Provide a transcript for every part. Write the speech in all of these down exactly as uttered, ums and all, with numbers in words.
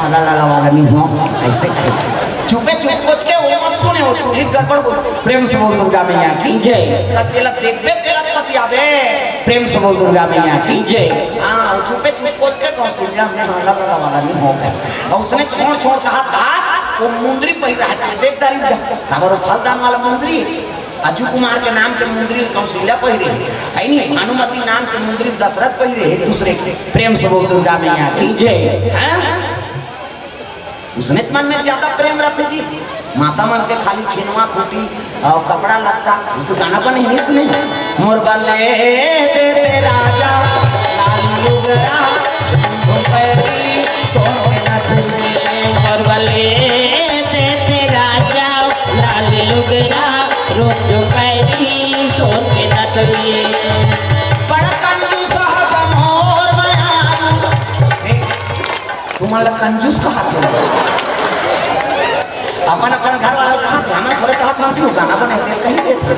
ला, ला, ला, वाला नहीं हो, ऐसे कहे। चुपे चुप कोच के वो मत सुने, वो सुनी गड़बड़ बोल। प्रेम से बोल दुर्गा मैया की। जय। तब तेला देखबे, तेला पतियाबे। प्रेम से बोल दुर्गा मैया की। जय। हाँ, वो चुपे चुप कोच के कौशल्या में ला, ला, ला, वाला नहीं हो गए। और उसने छोड़, छोड़ कहा था, वो मुंदरी पहिरा है, देख दारी जा। काबर वो फलदान वाला मुंदरी, अजू कुमार के नाम के मुंदरी कौशल्या पहिरे है, है नी? भानुमति नाम के मुंदरी दशरथ पहिरे है, दूसरे के। प्रेम से बोल दुर्गा मैया की। जय। हाँ? उसने मन में ज्यादा प्रेम रथे जी। माता मन के खाली खिनवा खूटी और कपड़ा लत्ता, वो तो गाना बने नहीं सुने। मोर बले देते राजा लाल लुगरा, पैरी सोने नथुनी। मोर बले देते राजा लाल लुगरा, रोज पैरी सोने नथुनी। बड़ा कंजूस हो मोर बयान। तुमन ला कंजूस कहत हे। अपन, अपन घर वाला कहत हे, हमन थोड़े कहत हन, तू गाना बने तेल कही देत हे।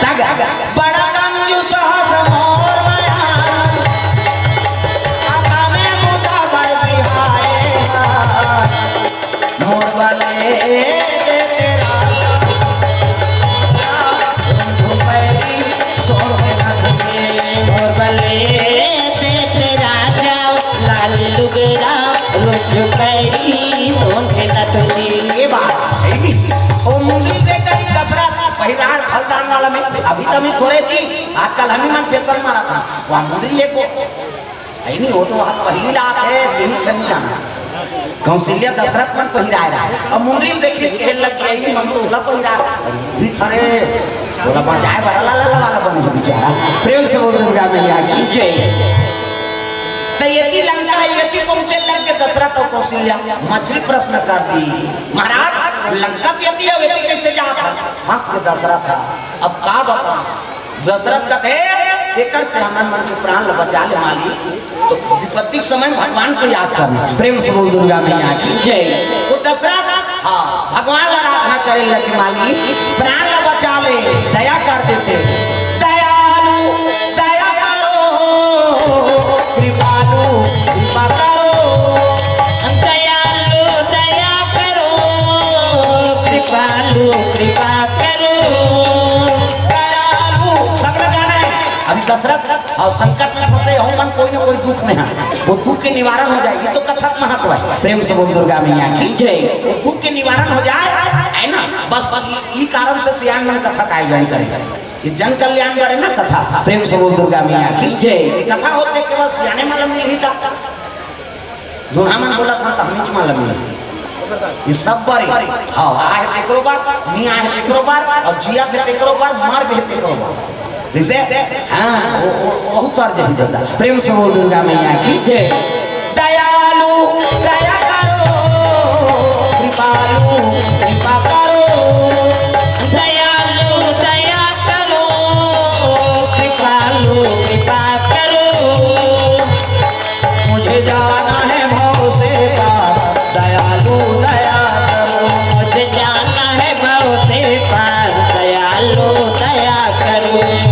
तग, बड़ा कंजूस हस मोर मयान, आता में मुदा बर बिहाए हा। मोर बले तेरा मोर बले देते राजा लाल लुगरा, रोज पैरी सोन के नथुनी। ये बात है नी। ओ मुंदरी दे करी दशरथ, पहिरार फलदान वाला में, अभी तो मैं थोड़े थी, आजकल हम ही मन फैशन मारा था। वहाँ मुंदरी एक वो है नी, वो तो आप पहिली लात है, यही छनी जाना। कौशल्या दशरथ मन पहिराए रहा। अब मुंदरी में देखिस के लग गया, "ई मन तो उला पहिरा।" भी थरे, थोड़ा बचाए वाला ला, ला, ला वाला बने हो बेचारा। प्रेम से बोल दुर्गा मैया की जय। तो यति लंका है, यति पहुंचे लग के दशरथ और कौशल्या मछली प्रश्न कर दी, "महाराज, लंका तो यति है, यति कैसे जात है?" हंस के दशरथ था, "अब का बता?" दशरथ कथे, "एकर से हमन मन के प्राण ल बचा ले मालिक।" तो विपत्ति के समय भगवान को याद करना। प्रेम से बोल दुर्गा मैया की जय। वो दशरथ, हाँ, भगवान ल आराधना करे लगे, "मालिक, प्राण ल बचा ले, दया कर देते।" दयालु, दया करो, कृपालु, कृपा करो। दयालु, दया करो, कृपालु, कृपा करो। दयालु, सब लोग गाना है। अभी दशरथ और संकट में फंसे हो मन, कोई ना कोई दुख में है, वो दुख के निवारण हो जाए, ये तो कथा का महत्व है। प्रेम से बोल दुर्गा मैया की जय। वो दुख के निवारण हो जाए, है ना? बस ये, ये कारण से सियान मन कथा का आयोजन करें, ये जन कल्याण बारे ना कथा। प्रेम से बोल दुर्गा मैया की जय। ये कथा होते केवल सियाने मन मिलही का? दूल्हा मन बोलत हन त हमीच मन ल मिलही। ये सब बारे, हाँ, आहे तेकरो बर, नी आहे तेकरो बर, और जियत हे तेकरो बर, मर गे हे तेकरो बर। जैसे, हाँ, वो, वो, बहुत तर्ज है दादा। प्रेम से बोल दुर्गा मैया की जय। दयालु, दया करो, कृपालु, कृपा करो। दयालु, दया करो, कृपालु, कृपा करो। मुझे जाना है भव से पार, दयालु दया करो। मुझे जाना है भव से पार, दयालु दया करो।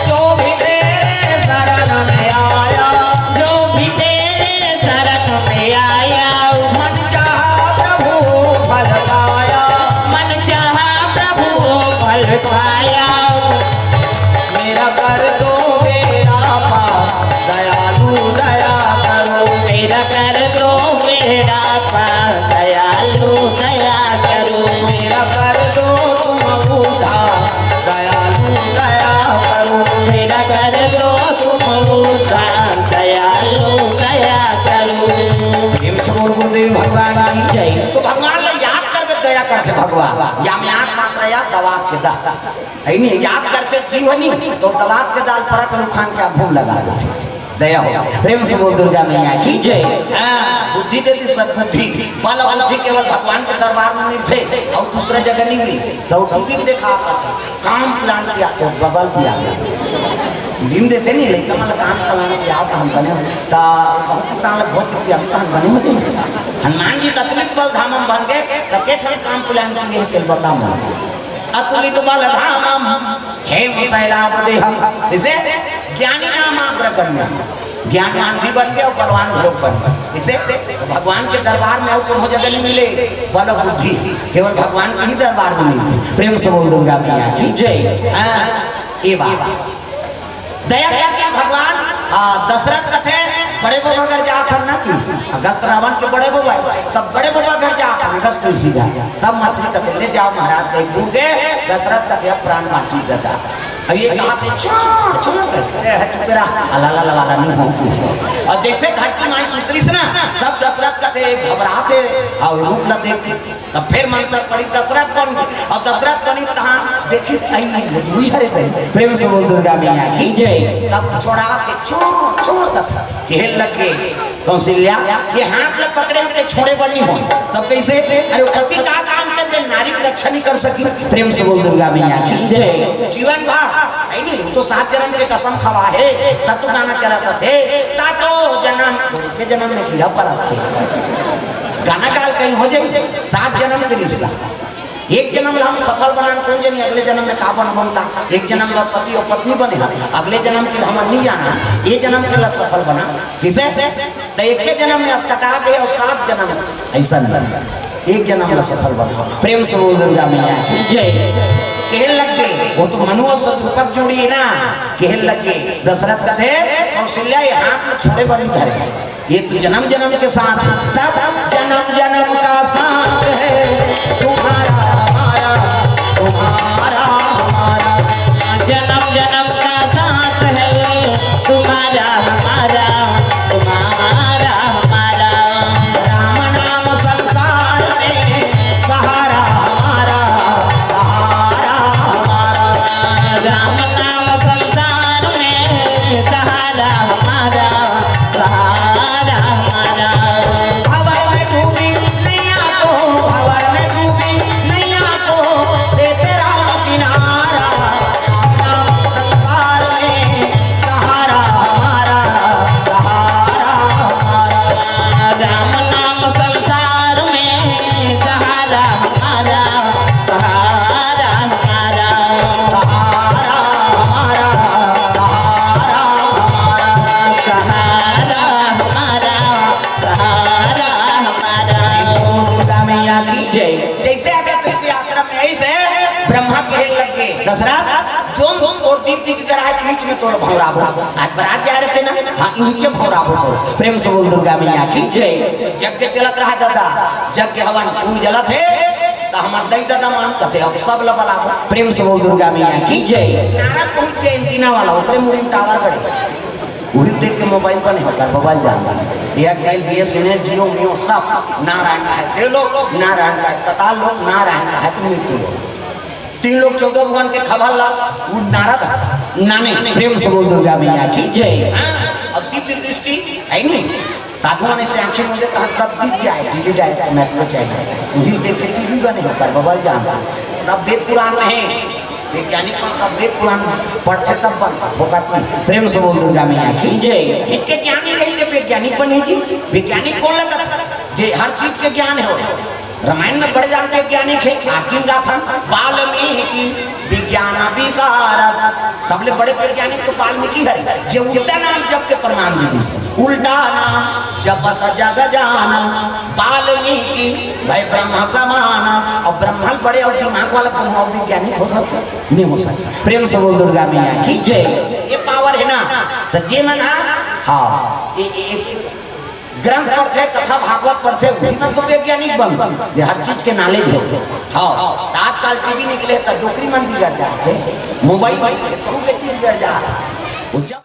जो भी तेरे शरण में आया, जो भी तेरे शरण में आया, मन चाहा प्रभु फल पाया। मन चाहा प्रभु फल पाया। मेरा कर दो बेड़ा पार, दयालु दया करो। मेरा कर दो बेड़ा पार, दयालु दया करो। मेरा कर दो तुम उद्धार, दयालु दया करो। मेरा कर दो तुम उद्धार, दयालु दया करो। प्रेम से बोल गुरुदेव भगवान की जय। तो भगवान ला याद करबे, दया करथे भगवान। या में आंख मात्र या दवा के दा। है नी, याद करथे जीव नी, तो दवा के दाल परक रुखान के आभूम लगा देथे। दया हो। प्रेम से बोल दुर्गा मैया की जय। हाँ, बुद्धि दे दी सद्बुद्धि। बल बुद्धि केवल भगवान के दरबार में मिलथे और दूसरा जगह नहीं मिले। तो टीवी में देखा आता था, काम प्लान किया तो बबल पिया गया। टीवी में देथे नहीं, लइका मन काम प्लान किया तो हम बने हो। तो बहुत किसान लोग बहुत रुपया भी तो हम बने हो जाएंगे। हनुमान जी कतलित बल धामम बन गए, तो के ठन काम प्लान किए हैं, तेल बता मन। अतुलित बल धामम हेम शैलाभ देहम। इसे ज्ञानी नाम अग्रगण्य। ज्ञानवान भी बन गए और बलवान घलोक बन गए। इसे भगवान के दरबार में और कोनो जगह नहीं मिले बल और बुद्धि, केवल भगवान के ही दरबार में मिलथे। प्रेम से बोल दुर्गा मैया की जय। हाँ, ये बात। दया करके भगवान, आ, दशरथ कथे, बड़े बबा घर जात हन ना कि, अगस्त रावण के बड़े बबा, तब बड़े बबा घर जात हन, अगस्त ऋषि घर। तब मंत्री कथे, "ले जाव महाराज, कहीं दूर गए।" दशरथ कथे, "अब प्राण बाँची दादा।" अब ये कहा थे, "छोड़, छोड़," करके, "अरे, हट, चुप रहा, अलाला, लवाला नहीं हो तू।" और जैसे धरती माई सुतरिस ना, तब दशरथ कथे, घबराथे, और रूप ला देख के तब फिर मंत्र पढ़ी, दशरथ बन गए। और दशरथ बनी तहाँ देखिस, "आई, ये दुई हरे बहन।" प्रेम से बोल दुर्गा मैया की जय। तब छोड़ा के छोड़, छोड़ कथा कहे लगे कौशल्या, ये हाथ ला पकड़े होते छोड़े बर नहीं होय। तब कैसे? अरे, पति का काम करके नारी की रक्षा नहीं कर सकी? प्रेम से बोल दुर्गा मैया की जय। जीवन भर, है नहीं, वो तो सात जन्म के कसम खवा है, तब तो गाना चला थे, "सातों जन्म," तो के जन्म में कीड़ा पड़ा थे। गाना गाल कहीं हो जाए, सात जन्म के रिश्ता। एक जन्म ला हम सफल बनान, कोन जनी अगले जन्म में का बनबो का। एक जन्म ला पति और पत्नी बने हन, अगले जन्म के हमन नहीं जाना, ये जन्म के ला सफल बना। किसे? तो एक के जन्म में अस्कटा गए और सात जन्म ऐसा नहीं, एक जन्म ला सफल बना। प्रेम से बोल दुर्गा मैया की जय। कहे लग गए, वो तो मनु और शत्रुपा के जोड़ी है ना, कहे लग गए दशरथ कथे, कौशल्या ये हाथ में छोड़े बनी धरे। ये तो जन्म जन्म के साथ, तब जन्म जन्म का साथ है तुम्हारा हमारा, तुम्हारा हमारा। जन्म जन्म का साथ है तुम्हारा हमारा, तुम्हारा हमारा। राम नाम संसार में सहारा हमारा, सहारा हमारा। राम नाम संसार में सहारा हमारा, सहारा हमारा। भंवर में डूबी नैया को, भंवर में डूबी नैया को, देते राम किनारा। राम नाम संसार में सहारा हमारा, सहारा हमारा। राम नाम संसार में सहारा हमारा, सहारा हमारा। सहारा हमारा, सहारा हमारा। सहारा हमारा, सहारा हमारा। दुर्गा मैया की जय। जैसे अगस्त ऋषि आश्रम में ऐसे ब्रह्मा कहे लग गए, "दशरथ, जोन तोर दीदी की तरह है, बीच में तोर भौराबो।" आज बरात जा रहे थे ना, हाँ, इनके भौराबो तोर। प्रेम से बोल दुर्गा मैया की जय। तो यज्ञ चलत रहा दादा, यज्ञ हवन फूल जलत है, तो हमार दई दादा मान कथे, "अब सब ला बलाबो।" प्रेम से बोल दुर्गा मैया की जय। नारद पहुंच गए एंटीना वाला, ओकरे मुड़ी में टावर गड़े। उही देख के मोबाइल बने हो, कर मोबाइल जान। एयरटेल, बीएसएनएल, जियो, मियो सब नारायण का है। दे लो, नारायण का है। कताल लो, नारायण का है। तुम मृत्यु लो। तीन लोग चौदह भगवान के खबर ला, वो नारद नाने। प्रेम से बोल दुर्गा मैया की जय। हाँ, और दिव्य दृष्टि है नहीं। साधु मन से आंखें मूंदे तहाँ सब दिख जाए, डीडी डायरेक्ट मेट्रो चैनल। उही देख के टीवी बने हो, कर मोबाइल जान। सब वेद पुराण में है। वैज्ञानिक मन सब वेद पुराण पढ़थे तब बनथे, फोकट नहीं। प्रेम से बोल दुर्गा मैया की जय। हित के ज्ञानी रहिथे वैज्ञानिक बने जी। वैज्ञानिक कोन लगत? जे हर चीज के ज्ञान है। रामायण में बड़े जान वैज्ञानिक है, आखिर गाथन वाल्मीकि विज्ञान विशारद। सबले बड़े वैज्ञानिक तो वाल्मीकि हरे, जे उल्टा नाम जप के प्रमाण दे दिस। उल्टा नाम जपत जग जान, वाल्मीकि भए ब्रह्म समान। और ब्रह्मा बड़े और दिमाग वाला कोनो और वैज्ञानिक हो सकता? नहीं हो सकता। प्रेम से बोल दुर्गा मैया की जय। ये पावर है ना, तो जे मन हा, हाँ, ये, ये, ये ग्रंथ पढ़थे, कथा भागवत पढ़थे, वही मन तो वैज्ञानिक बनथे, जे हर चीज के नॉलेज हो। हाँ, तो आजकल टीवी निकले तो डोकरी मन बिगड़ जाथे, मोबाइल निकले तो बेटी बिगड़ जाथे। वो जब